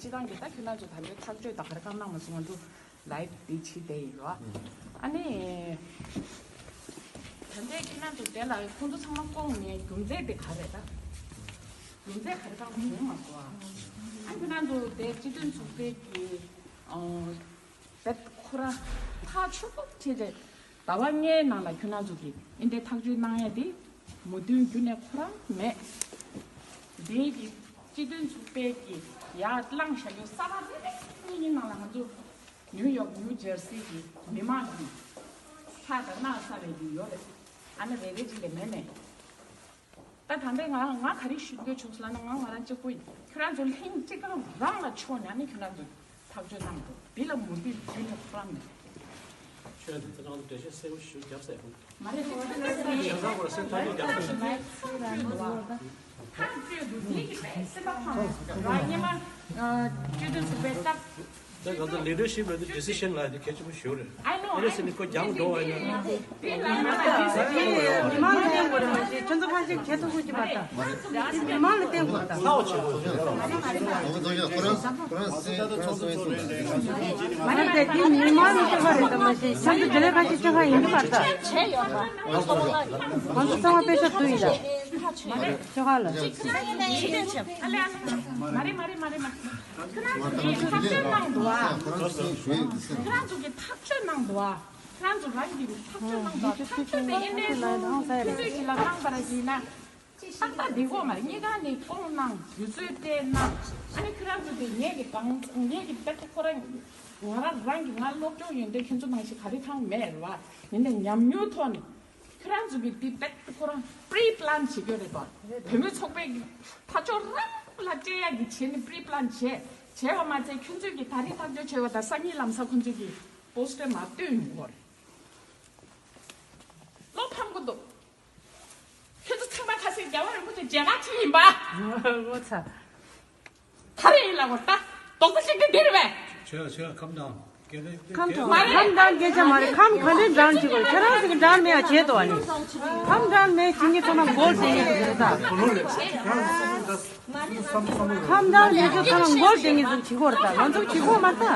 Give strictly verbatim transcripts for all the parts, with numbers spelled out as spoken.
སྤྱི་བཏང་གི་ད་ཁྱོད་རང་ཚོ་ད་ལྟའི་ཐག་གཅོད་དང་ག་རེ་གང་གནང་མ་སོང་། ང་ཚོ་ལའིབ་འདི་བྱེད་བསྡད་ཡིན་རོ། ཨ་ནི་ད་ལྟའི་ཁྱོད་རང་ཚོ་དེ་ལ་ཁོང་ཚོ་ཚང་མ་བསྐོང་ནས་རྒྱུ་མཚན་དེ་ག་རེ་ད། རྒྱུ་མཚན་ག་རེ་གང་གང་མ་གོ་ཨ། ཨ་ཁྱོད་རང་ཚོ་དེ་སྤྱི་མཐུན་ཚོགས་པའི་གི་ཨོ། བེད་ཁོ་རང་ཐག་ཆོད་པོ་བྱས་རྗེས་ཟླ་བ་ལྔའི་ནང་ལ་ཁྱོད་རང་ཚོ་གིས་ཨིན་དེ་ཐག་གཅོད་གནང་ཡ་དེ་མོས་མཐུན་རྒྱུ་ནས་ཁོ་རང་མེད། དེའི་གི་སྤྱི་མཐུན་ཚོགས་པའི་གི་ཡར་བླངས་བཞག་རྒྱུ་གསར་པ་རེ་རེ་གཉིས་གཉིས་ནང་ལ་ང་ཚོ་ནིའུ་ཡོག་ནིའུ་ཇར་སི་གི་མི་མང་གི་ཕྱག་དང་སྣ་ས་བའི་གི་ཡོད་རེད། ཨ་ནི་རེ་རེ་གཅིག་ལས་མེད་མེད། ད་ད་ལྟ་ང་ང་ག་རེ་ཞུ་འདོད་བྱུང་སོང་ལབ་ན། ང་ང་རང་གཅིག་པུ་ཡིན། ཁྱོད་རང་ཚོ་ལྷན་ཅིག་རང་རང་ལ་ཕྱོགས་ནས་ཨ་ནི་ཁྱོད་རང་ཚོ་ཐག་གཅོད་གནང་འདུག་འདི་ལ་མུ་མཐུད་རྒྱུན་ནས་ཁོ་རང་མེད། ཁྱོད་ཚོ་ཚང་མ་འགྲེལ་བཤད་གསལ་པོ་ཞུ་རྒྱབ་ཟེར་ཁོང་། མ་རེད་དེ་ཁྱོད་ཚོ་ཚང་མ་འགྲེལ་བཤད་གསལ་པོ་རྒྱབ་ཟེར། ཐག་གཅོད་འདུག་འདི་གི་སེམས་པ་ཕམ་ར་སྙེ་མ་སྤྱི་མཐུན་ཚོགས་པའི་སྐབས། ད་གང་ལྟར་ལི་ཌར་ཤིབ་ལ་ཌི་སི་ཤན་ལ་དེ་གལ་ཆེན་པོ་ཞིག་རེད། ཨ་ནི་སི་ནི་ཁོ་རྒྱང་འགྲོ་བ་ཡིན་ན། མི་མང་ལ་བསྟན་དགོས་རེད་མ་གཞི་ཁྱོད་ཚོ་ཕལ་ཆེར་ཁྱད་མཚར་ཁུལ་གྱི་མ་ལྟ། དེ་མི་མང་ལ་བསྟན་དགོས་ད། ཁོ་རང་ཁོ་རང་སེ་ཁོ་རང་སེ་སེ་མ་རེད་དེ་དེ་མི་མང་ལ་བསྟན་པ་རེད་ད་མ་གཞི་ཁྱོད་ཚོ་དེ་ལས་ཁ་ཅིག་ཆ་ཁ་ཡིན་གྱི་མ་ལྟ། ང་ཚོ་ཚང་མ་དཔེ་ཆ་བསྡུ་ཡིན་ད། ཆོས་ཁ་ལ། མ་རེད་མ་རེད་མ་རེད་མ་རེད། ཁྱོད་རང་ཚོ་གིས་ཐག་གཅོད་གནང་འདུག་ཨ། ཁྱོད་རང་ཚོ་གིས་ཐག་གཅོད་གནང་འདུག་ཨ། ཁྱོད་རང་ཚོ་རང་གིས་ཐག་གཅོད་དེ་ཨེ་འདྲའི་ཁྱོད་ཚོས་ཀྱི་ལ་གནང་པ་ར་ཡིན་ན། ཏག་ཏག་འདི་གོ་མ་རེད། གཉིས་ཀ་ནས་སྐོང་གནང་། དུས་ཚོད་སྤྲད་གནང་། ཨ་ནི་ཁྱོད་རང་ཚོ་དེ་ངས་ཀྱི་གང་ངས་ཀྱི་དཔེ་ཁོ་རང་ང་རང་རང་གི་ང་སློབ་སྦྱོང་ཡོན་ཏན་ཁྱོད་ཚོ་ནང་བཞིན་ག་རེ་གང་མེད་རེད་བ། ཡིན་ནའི་ཉམས་མྱོང་ཐོག་ནས། ཁྱོད་རང་ཚོ་གི་དེ་དཔེ་ཁོ་རང་པི་རི་པི་ལན་བྱེད་རྒྱུ་རེད་པ། བུད་མེད་ཚོགས་པའི་ཕར་ཕྱོགས་རང་ལ་སྤྲད་ཡག་གི་བྱས་ནས་པི་རི་པི་ལན་བྱས་བྱས་པ་མ་ཚད་ཁྱོད་ཚོས་ཀྱི་ད་རེས་ཐག་གཅོད་བྱས་པ་དང་སང་ཉིན་ལམ་སང་ཁོ་ཚོས་ཀྱི་པོ་སི་ཊར་མར་སྟོན་ཡོང་གི་རེད། བློ་ཕམ་གི་འདུག་ཁྱོད་ཚོ་ཚང་མ་ཁ་སང་རྒྱལ་བ་རིན་པོ་ཆེ་མཇལ་ཁ་ཁྲིད་ཡིན་པ། ངོ་ཚ། ག་རེ་ཡིན་ལབ་དགོས་རེད་ད། རྡོག་རྩ་གཅིག་སྒྲིལ་འདི་རེད་པས། ཁམས་དྲང་། ཁམས་དྲང་། མ་རེད། ཁམས་དྲང་སྐད་ཆ་མ་རེད། ཁམས་ག་འདྲས་དྲང་བྱེད་དགོས། ཁྱེད་རང་ཚོ་གི་དྲང་མེད་ཡ་བྱེད་དོ་ཨ་ནི། ཁམས་དྲང་མེད་བྱེད་མཁན་ཚང་མ་མགོ་ལ་བསྟན་མཁན་ཚོ་རེད་ད། ཁམས་དྲང་མེད་ཚོ་ཚང་མ་མགོ་ལ་བསྟན་མཁན་ཚོ་བྱེད་དགོས་རེད་ད། ང་ཚོ་བྱེད་དགོས་མ་རེད་ད།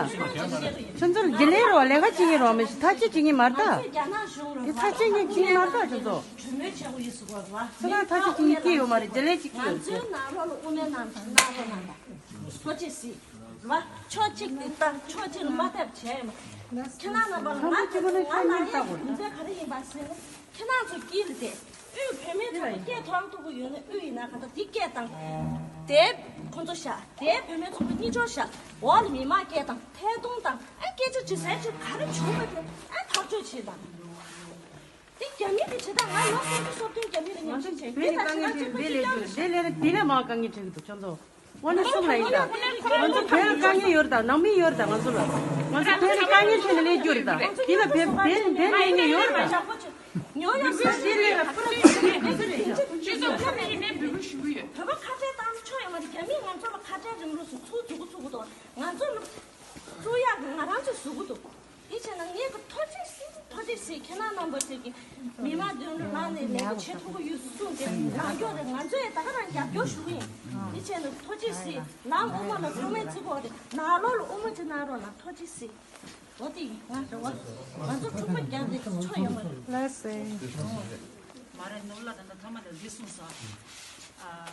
ཁྱོད་ཚོ་ལ་རྒྱུན་ལས་རོགས་ལས་ཀ་བྱེད་མཁན་རོགས་མི་ཤེས། ཐག་གཅོད་བྱེད་མཁན་མ་རེད་ད། དེ་ཐག་གཅོད་མཁན་བྱེད་མཁན་མ་རེད་ད་ཁྱོད་ཚོ། གྲོས་མོལ་བྱེད་དགོས་ཡོད་ཟེར་བ་རེད་བ། ཁྱེད་རང་ཐག་གཅོད་བྱེད་མཁན་སྐྱེས་ཡོད་མ་རེད། རྒྱུན་ལས་ཅིག་སྐྱེས་ཡོད་ཟེར། ང་ཚོའི་ནང་ལོགས་ལ་དབུ་མའི་ལམ་གྱི་གནང་རོགས་གནང་དང་། ཐུགས་རྗེ་གཟིགས། རེད་བ། ཕྱོགས་གཅིག་ཏུ་བལྟ། ཕྱོགས་གཅིག་ལ་མ་བལྟ་བྱས་ཡོད་མ། ཁྱེད་རང་རྣམ་པ་ལ་ང་ང་ལ་ཡང་རྒྱུ་མཚན་ག་རེ་ཡིན་པ་ཟེར་ན། ཁྱེད་རང་ཚོ་དཀྱིལ་ལ་བསྡད། དབུས་བོད་མིའི་ཚོགས་པ་སྐད་ཐོག་ཐུག་གི་ཡོད་ན་དབུས་ཡིན་ན་ག་ད་འདི་སྐད་བཏང་། དེ་ཁོང་ཚོ་བཞག་དེ་བོད་མིའི་ཚོགས་པ་གཉིས་ཆོག་བཞག་འོག་ལ་མི་མང་སྐད་བཏང་། ཐད་གཏོང་བཏང་། ཨ་སྐད་ཆ་དྲི་ས་ཅིག་ག་རེ་བྱུང་བ་དེ་ཨ་ཐག་གཅོད་བྱེད་དང་། དེ་རྒྱ་མི་གི་བྱེད་སྟངས། ང་ལོ་སུམ་ཅུ་སོ་བདུན་རྒྱ་མི་ལ་མཉམ་ཞུགས་བྱས། བོད་ནས་དཀའ་ངལ་འཕྲད་དེ་ལས་སྐྱོ་རེད། དེ་ལས་དེ་ལས་མང་དཀའ་ངལ་འཕྲད་ཀྱི་འདུག་ཁྱོད་ཚོ་དངོས་གནས་གསུང་ལ་ཡིན་ད། ང་ཚོ་བོད་ལ་དཀའ་ངལ་ཡོད་རེད་ད། ནང་མི་ཡོད་རེད་ད། ང་ཚོ་ལ་ང་ཚོ་བོད་ལ་དཀའ་ངལ་འཕྲད་ནས་ལས་སྐྱོ་རེད་ད། དེ་ལ་བོད་བོད་བོད་ལ་ཡིན་ནས་ཡོད་རེད་ད། ཉོ་ཡང་སེ་དེ་ལས་ལ་ཕུ་ར་ཕུ་ར་ཕུ་ར་ཕུ་ར། སྤྱི་ཚོགས་ཁ་ནས་ཡིན་ནའི་འབོད་སྐུལ་ཞུ་གི་ཡོད། བོད་པ་ཁ་བྲལ་བཏང་ན་ཆོག་ཡོད་མ་རེད། རྒྱ་མིས་ང་ཚོ་ལ་ཁ་བྲལ་རིང་ལུགས་སུ་ཚུར་འཛུགས་འཛུགས་འདུག་ང་ཚོ་ལ་བཙུགས་ཡག་གི་ང་རང་ཚོས་བཟོ་གི་འདུག་དེ་བྱས་ན་ངས་ཀྱི་ཐུགས་རྗེ་གཟིགས། ཐུགས་རྗེ་གཟིགས། ཁྱེད་རང་རྣམ་པ་ཚོས་ཀྱི་མི་མང་མདུན་ལ་ལངས་ནས་ལས་ཀ་བྱེད་ཐུབ་ཀྱི་ཡོད་གསུངས་ཏེ་ལངས་ཀྱོག་རེད། ང་ཚོས་ད་ག་རང་རྒྱབ་སྐྱོར་ཞུ་གི་ཡིན། དེ་བྱས་ན་ཐུགས་རྗེ་གཟིགས། ལམ་དབུ་མ་ལ་ཐོགས་མེད་བརྩི་དགོས་རེད། ནང་ལོགས་ལ་དབུ་མ་ཅིག་གནང་རོགས་གནང་། ཐུགས་རྗེ་གཟིགས། འོ་དེ་ཡིན། ང་རེ་བ། ང་ཚོ་འཁྲུག་པ་རྒྱག་ནས་ཆོག་ཡོད་མ་རེད། ལགས་སེ། མ་རེད། ནོར་ལ་ད་ལྟ་ཐ་མ་ལ་འདི་གསུངས་སོང་། ཨ།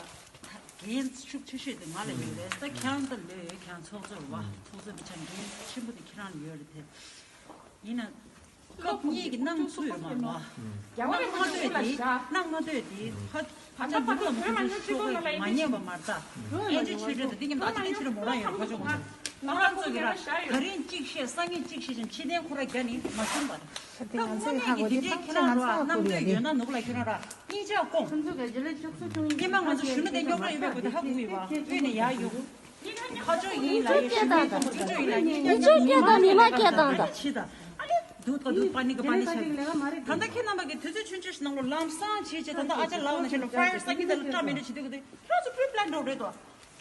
འགན་ཤུགས་ཆེ་ཤོས་དེ་ང་ལ་ཡོད་རེད། ད་ཁྱེད་རང་ད་ལོས་ཁྱེད་རང་ཚོགས་གཙོ་རེད་བ། ཚོགས་གཙོ་དེ་ཆ་འགན་ཆེན་པོ་དེ་ཁྱེད་རང་ལ་ཡོད་རེད་དེ། ཡིན་ན་སྐབས་གཉིས་ཀྱི་གནང་ཚུལ་ཡོད་མ་རེད་བ། གནང་མ་ཐོས་དེ་གནང་མ་ཐོས་དེ་ཕ་ཕ་ཆ་འདི་ལ་མ་ཐོས་ཤོག་གི་མ་ཉན་པ་མ་རེད་ད། ཨེ་ཅེ་ཆོས་སྒྲོན་དང་འདི་མཉམ་དུ་ཨ་ཅེ་ཆོས་སྒྲོན་མོ་རང་ཡོད་ཕ་ཆོས་མ་རེད། ང་རང་ཚོ་གི་ར་ད་རིང་གཅིག་བཤད་སང་ཉིན་གཅིག་བཤད་ཅིང་ཕྱི་ནས་ཁོ་ར་རྒྱ་ནི་མ་ཤུམ་པ། ད་དངོས་གནས་ཀྱི་དེ་འདྲའི་ཁྱེད་རང་ར་རྣམ་དཔྱོད་ཡོད་ན་ནུབ་ལ་ཁྱེད་རང་ར་གཉིས་ཆ་སྐོང་། སྙན་མ་ང་ཚོ་གཞོན་ནུ་དེ་རྙོག་དྲ་ཡོད་པའི་སྐོར་དེ་ཧ་གོ་གི་ཡོད་པ། དབུས་ནས་ཡར་ཡོང་། ཁ་ཕྱོགས་ཡིན་ལ་ཡིན། ཞུ་མིའི་ཚོགས་པ་ཚོ་ཚུར་ཕྱོགས་ཡིན་ལ་ཡིན། མི་ཆོས་སྐད་དང་མི་མ་སྐད་དང་། ཕྱི་དང་། ཨ་ལེ། འདུག་ད་འདུག་པ་ནི་གི་པ་ནི་ཆ། ད་ལྟ་ཁྱེད་རྣམ་པ་གི་དུས་ཚོད་ཆུང་ཆུང་ཞིག་ནང་ལོ་ལམ་སང་བྱེད་བྱེད་ད་ལྟ་ཨ་ཅག་ལག་ན་ཞིག་ལ་ཕ་ཡར་ས་གི་ད་ལ་སྐྲ་མེད་འདྲ་བྱེད་དུས་གི་དུས་ཁྱེད་རང་ཚོ་པི་རི་པི་ལན་འགྲོ་རེད་དོ།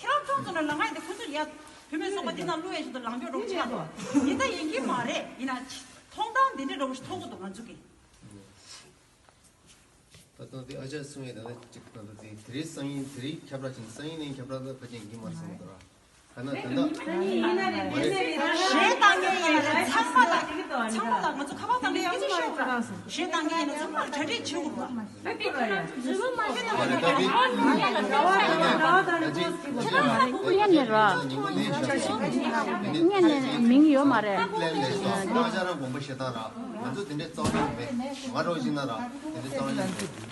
ཁྱེད་རང་ཚོ་ཚོ་ན་ལ་ང་ཡི་དུས་ཁོ་ཚོ་ཡ་བུད་མེད་ཚོགས་པ་འདི་ན་བླུ་ཡ་ཞིག་ད་ལང་འགྱོ་འགྲོ་ཆགས་དོ། ཡིན་ད་ཡིན་གྱི་མ་རེད། ཡིན་ན་མཐོང་སྟངས་འདི་འདྲ་འདྲ་བོ་ཞིག་མཐོང་གི་འདུག་ང་ཚོ་གི། ད་ལྟ་དེ་ཨ་ཅག་གསུང་ཡས་ད་ལྟ་གཅིག་ད་ལྟ་དེ་དེ་རིང་སང་ཉིན་དེ་རིང་ཁྱབ་བསྒྲགས་ཕྱིན། སང་ཉིན་ནས་ཁྱབ་བསྒྲགས་ད་ཕལ་ཆེར་ཡིན་མ་རེད་བསམ་གི་འདུག་ར། གཞས་བཏང་མཁན་ཡིན་ན་ཚང་མ་ལ་ཚང་མ་ལ་ང་ཚོ་ཁ་པར་བཏང་མཁན་ཡག་པོ་མ་རེད་ད། གཞས་བཏང་མཁན་ཡིན་ན་ཚང་མ་ལ་གྲ་སྒྲིག་བྱེད་དགོས་པ། མ་རེད་ད་བི། ཁྱེད་རང་ཁུ་ཁུ་ཉན་ནས་ར། ཉན་ནས་མིང་ཡོད་མ་རེད། ང་ཚོ་དེ་འདྲའི་རྩ་བ་ཉིད་མེད། ང་རོགས་ཤིག་ན་ར་དེ་འདྲའི་རྩ་བ་ཉིད་མེད།